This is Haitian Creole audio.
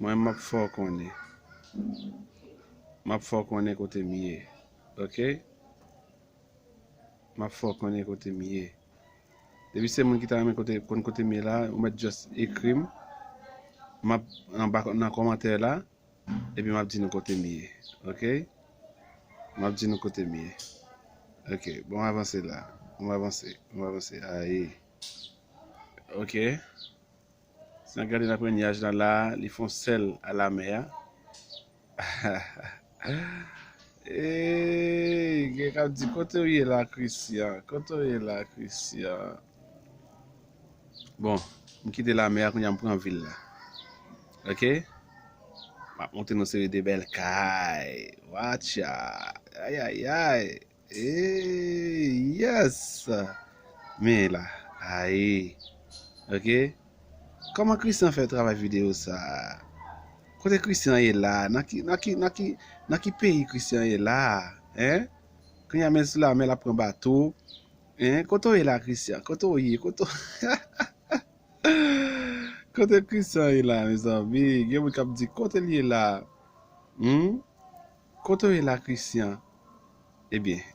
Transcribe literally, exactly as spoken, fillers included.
Mwen, m ap fè w konnen. M ap fè w konnen kote m ye. Ok? M ap fè w konnen kote m ye. Depi se moun ki ta renmen kote, konn kote m ye la, ou mèt just ekri m. M ap anba nan kòmantè la, epi m ap di nou kote m ye. Ok? M ap di nou kote m ye. Ok, bon, avanse la. Bon, avanse, bon, avanse. Aye. Ok. Si n ap gade nan premye nyaj la, la, li fè yon sèl a lamè a. Ey, gen k ap di, "Kote w ye la, Christian? Kote w ye la, Christian?" Bon, m kite lamè a, kounye a m pran vil la. Ok? M ap montre nou seri de bèl kay. Watcha! Ayayay! Ey, yes! Men la, aye. Ok? Kòman Christian fè travay videyo sa? Kote Christian ye la? Nan ki, nan ki, nan ki, nan ki peyi Christian ye la? Hein? Kounye a men sou lamè l ap pran bato. Hein? Kote w ye la, Christian? Kote w ye? Kote w... Kote Christian ye la, mezanmi? Gen moun k ap di, "Kote l ye la?" Hmm? Kote w ye la, Christian? Ebyen,